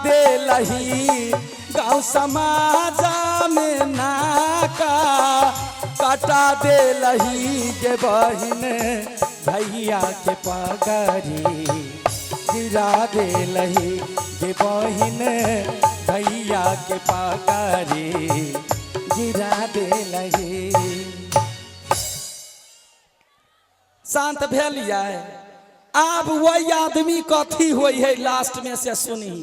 देलही गाँव समाज में नाका कटा देलही गे बहिन भैया के पगड़ी गिरा देलही गे बहिन भैया के पगड़ी गिरा देलही। शांत भेल ये। आब वही आदमी कथी होइ है लास्ट में से सुनी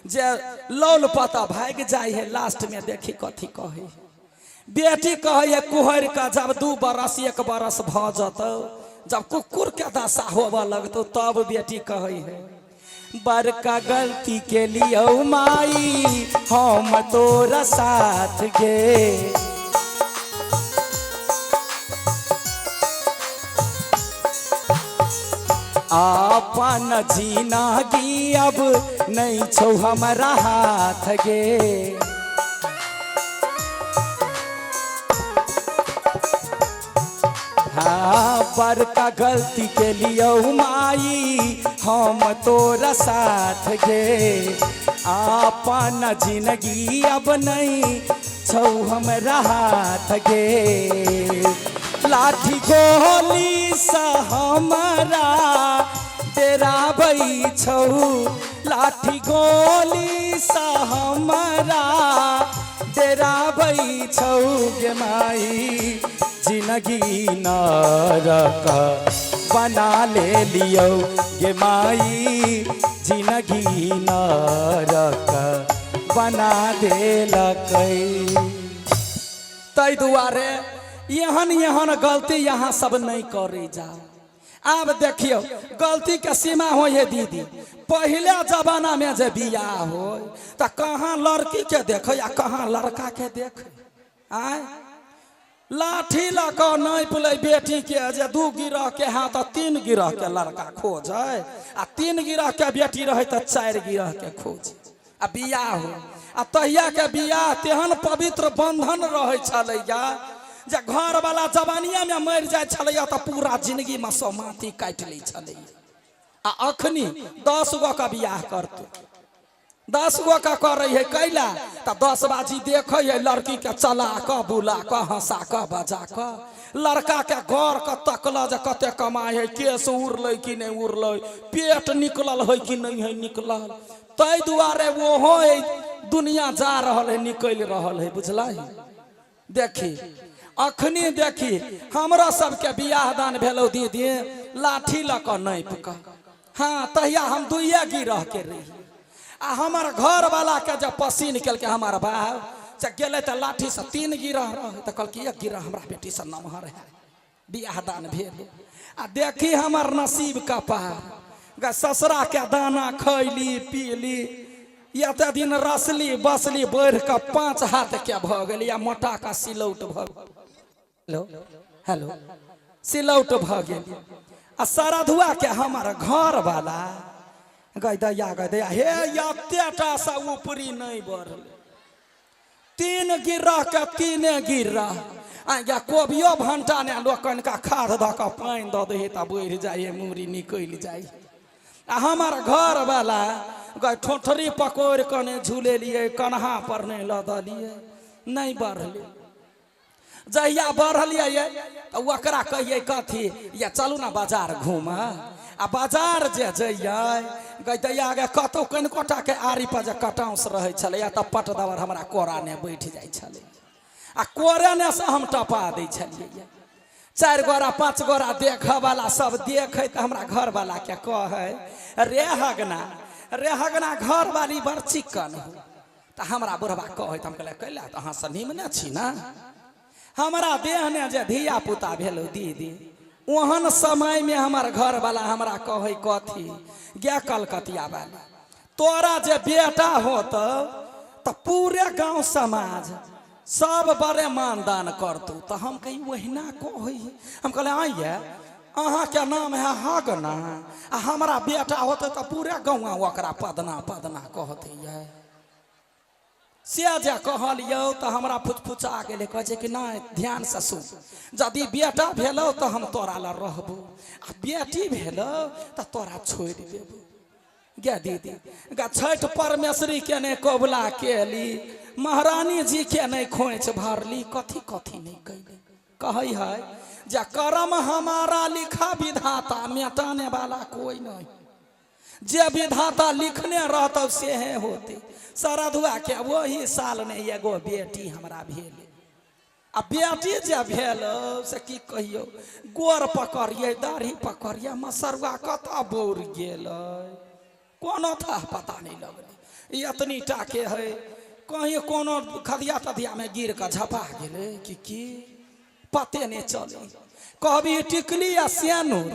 जे लौल पता भागि जाइ है लास्ट में देखी कथी कहै है। बेटी कहै है कुहरि के जब 2 बरस 1 बरस भऽ जतौ, जब कुकुर के दशा होबऽ लगतौ तब बेटी कहै है बड़का गलती के लियौ माई हम तोरा साथ गे। अपन जिनगी अब नहीं छौ हमरा हाथ गे। हाँ बड़का गलती के लियौ माई हम तोरा साथ गे। अपन जिनगी अब नहीं छौ हमरा हाथ गे। लाठी गोली से हमरा डेराबै छौ, लाठी गोली से हमरा डेराबै छौ गे माई जिनगी नरक बना ले लियौ गे माई जिनगी नरक बना देलकै। ताहि दुआरे एहन एहन गलती यहाँ सब नहीं करै जाओ। आब देखियौ गलती के सीमा होइ है दीदी। पहले जमाना में जे बियाह होय तऽ कहाँ लड़की के देखै आ कहाँ लड़का के देखै। आँय लाठी लऽ कऽ नापि लै बेटी के जे 2 गिरह के है तऽ 3 गिरह के लड़का खोजै आ 3 गिरह के बेटी रहै तऽ 4 गिरह के खोजै आ बियाह हो। आ तहिया के बियाह तेहन पवित्र बंधन रहै छलैया जे घरवाला जवानिया में मरि जाइ छलैया तऽ पूरा जिंदगी में समाती काटि लै छलैया। आ अखनी 10 गो के बियाह करतै, 10 गो के करै है कैला तऽ 10 बाजी देखै है लड़की के चला कऽ बुला कऽ हंसा कऽ बजा कऽ लड़का के गौर के तकल जे कते कमाइ है, केस उड़लै कि नहि उड़लै, पेट निकलल है कि नहि है निकलल। ताहि दुआरे ओहो दुनिया जा रहल है निकलि रहल है बुझलही। देखी अखनी देखी हमरा सबके बियाह दान भेलौ दीदी लाठी लऽ कऽ नापि कऽ। हाँ तहिया हम 2 गिरह के रही आ हमर घरवाला के जब पसीन केलकै हमर बाप से गेलै तऽ लाठी से 3 गिरह रहै तऽ कहलकै 1 गिरह हमरा बेटी से नमहर है। बियाह दान भेल आ देखी हमर नसीब कपार गे ससुरा के दाना खैली पीली एते दिन रसली बसली बढ़ि कऽ 5 हाथ के भऽ गेली आ मोटा कऽ सिलौट भऽ गेल। हेलो हेलो सिलौट भऽ गेल। आ सरधुआ के हमर घरवाला गै दैया गै दैया हे एतेटा से ऊपरी नहि बढ़लै, 3 गिरह के 3 गिरह आ कोबियो भंटा ने लोक कनिका खाद दऽ कऽ पानि दऽ दै है तऽ बढ़ि जाइ है मूड़ी निकलि जाइ। आ हमर घरवाला गै ठोठरी पकड़ि कऽ नहि झुलेलियै, कन्हा पर नहि लदलियै, नहि बढ़लै। जहिया बढ़लियै तऽ ओकरा कहियै कथी या चलू ने बाजार घूमऽ। आ बाजार जे जइयै गै दैया गे कतहु कनिकोटाके आरी पर जे कटाउस रहै छलैया तऽ पट दबर हमरा कोरा ने बैठ जाइ छलै आ कोरे ने से हम टपा दै छलियै। 4 गोरा 5 गोरा देखऽवला सब देखै तऽ हमरा घरवलाके कहै रे हगना रे हगना घरवाली बड़ चिक्कन हो। तऽ हमरा बुढ़बा कहै तऽ हम कहलियै कैला तऽ अहाँ से निमने छी ने। हमरा देह ने जे धिया पुता भेलौ दीदी ओहन समय में हमर घरवाला हमरा कहै कथी गे कलकतिया वाली तोरा जे बेटा होतौ तऽ पूरे गाँव समाज सब बड़े मानदान करतौ। तऽ हम कही ओहिना कहै है। हम कहलियै आँय ये अहाँके नाम है हगना आ हमरा बेटा होतै तऽ पूरे गाँव ओकरा पदना पदना कहतै ये। से जे कहलियौ तऽ हमरा फुचफुचा गेलै, कहै छै कि नहि ध्यानसँ सुन, यदि बेटा भेलौ तऽ हम तोरा लग रहबौ आ बेटी भेलौ तऽ तोरा छोड़ि देबौ। गे दीदी गा, छठि परमेश्वरी के नहि कबुला केली, महारानी जी के नहि खोंइछ भरली, कथी कथी नहि कैली। कहै है जे कर्म हमारा लिखा विधाता, मेटाने वाला कोई नहीं। जे विधाता लिखने रहतौ सेहे होते। शरदुआ के वही साल ने एगो बेटी हमरा भेल। आ बेटी जे भेल से की कहियौ, गोर पकड़ियै, दाढ़ी पकड़ियै, मसरुआ कतऽ बौर गेल, कोनो था पता नहि लगलै। ई एतनी टाके है, कहीं कोनो खदिया तदियामे गिर कऽ झपा गेलै कि की, पते नहि चलै। कहबी टिकली आ सेनुर,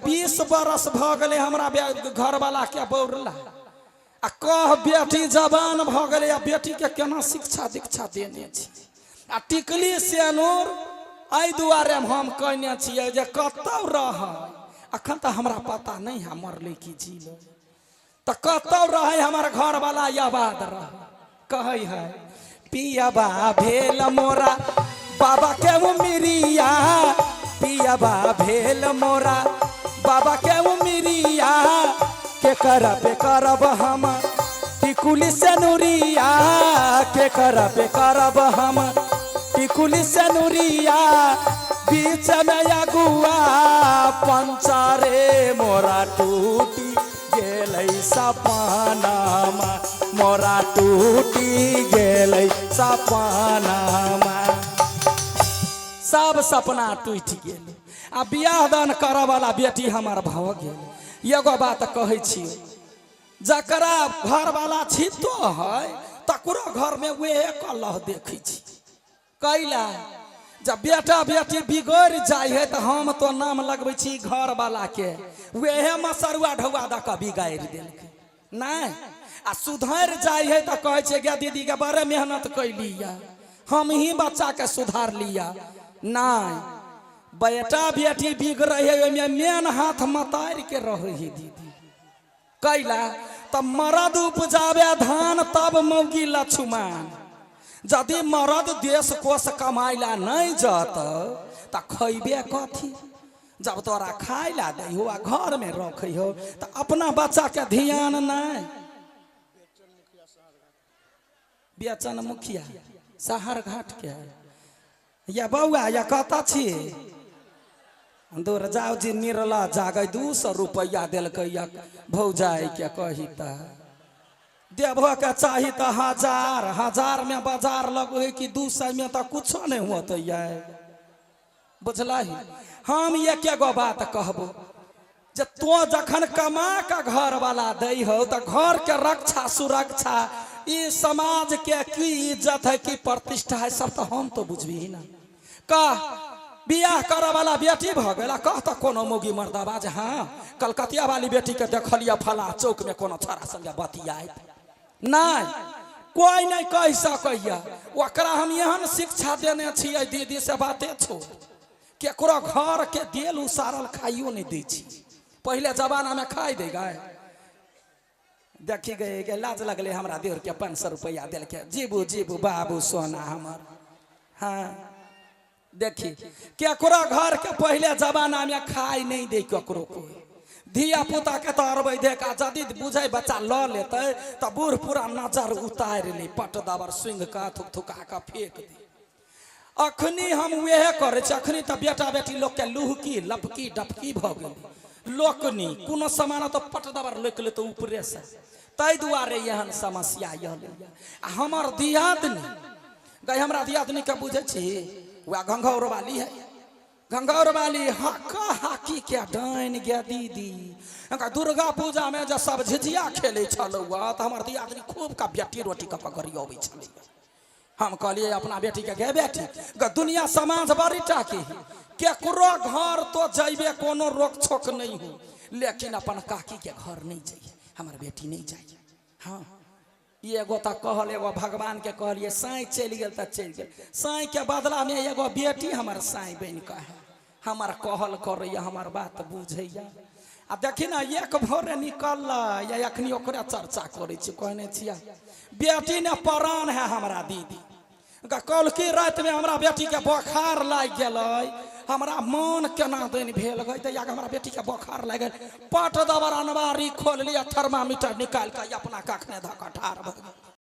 20 बरस भऽ गेलै हमरा घरवलाके बौरला, आ कह बेटी जवान भऽ गेलै, आ बेटीके केना शिक्षा दीक्षा देने छी। आ टिकली सेनुर एहि दुआरे हम कहने छियै जे कतौ रहै, अखन तऽ हमरा पता नहि है मरलै कि जीलै, तऽ कतौ रहै हमर घरवला आबाद रहै। कहै है पियबा भेल मोरा बाबा के उमिरिया, पियबा भेल मोरा बाबा के उमिरिया, के करब करब हम टिकुली से नुरिया, के करब करब हम टिकुली से नुरिया, बीच में अगुआ पंचारे मोरा टूटी गेलै सपनामा, मोरा टूटी गेलै सपनामा। सब सपना टूटि गेल आ बियाह दान करऽवला बेटी हमर भऽ गेल। एगो बात कहै छी, जकरा घरवाला छितो है तकरो घरमे वएह कलह देखै छी। कैला जब बेटा बेटी बिगड़ि जाइ है तऽ हम तो नाम लगबै छी घरवाला के, वएह मसरुआ ढौआ दऽ कऽ बिगाड़ि देलकै। नहि आ सुधरि जाइ है तऽ कहै छै गे दीदी के बड़े मेहनत कैली या, हम ही बच्चाके सुधार लिया। नहि, बेटा बेटी बिगड़ै है ओहिमे मेन हाथ मतारिके रहै है दीदी। कैला तऽ मरद उपजाबे धान तब मौगी लछुमान। यदि मरद देश कोष कमाइ ला नहि जत तऽ खैबे कथी? जब तोरा खाय ला दै हो आ घरमे रखै हो तऽ अपना बच्चाके ध्यान नहि। बेचन मुखिया शहर घाट के या बौआ या कतऽ छी? दूर जाउ जी, निरला जागै 200 रुपैआ देलकै या भौजाइ के। कही तऽ देबो के चाही तऽ हजार हजार में बाजार लगै कि 200 में तऽ कुछो नहि होतै। बुझलही, हम एके गो बात कहबो जे तो जखन कमा के घरवाला दै हो तऽ घर के रक्षा सुरक्षा, ई समाज के की इज्जत है, की प्रतिष्ठा है, सब तऽ हम तो बुझबी ना। कह बियाह करऽ वाला बेटी भऽ गेल, कह तऽ कोनो मौगी मर्दबा जे हाँ कलकतिया वाली बेटी के देखलियै फला चौक में कोनो छोरा संगे बतियाइत। नहि, कोइ नहि कहि सकैया। ओकरा हम एहन शिक्षा देने छियै दीदी से बाते छोड़, केकरो घर के देल उसारल खाइयो नहि दै छी। पहिले जमानामे खाइ दै गाय। देखी गए गे, लाज लगलै हमरा देर के 500 रुपैआ देलकै। जीबू जीबू बाबू सोना हमर। हाँ देखी, केकरो घर के पहिले जमानामे खाइ नहि दै ककरो कोइ। धिया पुता के तऽ अरबै देख, आ यदि बुझै बच्चा लऽ लेतै तऽ बूढ़ पूरा नजर उतारि लै, पट दबर सुंघ कऽ थुक थुका कऽ फेंक दै। अखनी हम वएह करै छी। अखनी तऽ बेटा बेटी लोकके लुहकी लपकी डपकी भऽ गेलै। लोकनी कोनो सामान तऽ पट दबर लोकि लेतै ऊपरेसँ। ताहि दुआरे एहन समस्या एलैए। आ हमर दियादनी गै, हमरा दियादनीके बुझै छी, वएह घंघौर वाली है, घंघौर वाली हक्का हाकी के डाइन गे दीदी। दुर्गा पूजा में जे सब झिझिया खेलै छलौ तऽ हमर दियादनी खूब का बेटी रोटी कऽ कऽ गरियबै छलै। हम कहलियै अपना बेटीके, गे बेटी गे, दुनिया समाज बड़ी टाकी, केकरो घर तो जैबे कोनो रोक छोक नहीं हो, लेकिन अपन काकी के घर नहीं जाइए, हमर बेटी नहीं जाइए। हाँ एगो तऽ कहल एगो भगवान के कहलिए साँइ चलि गेल तऽ चलि गेल, साँइ के बदला में एगो बेटी हमर साँइ बनि कऽ है, हमर कहल करैया, हमर बात बुझैया। आ देखी ने एक भोरे निकललै या अखनी ओकरे चर्चा करै छी। कहने छियै बेटी ने प्राण है हमरा दीदी। कलकी रातिमे हमरा बेटीके बोखार लागि गेलै, हमरा मन केना दिन भेल गई दैया हमरा बेटी के बोखार लागि गेल। पट दबर अनबारी खोल लिया, थर्मामीटर निकालि कऽ अपना कखने धऽ कऽ ठाढ़ भऽ गेल।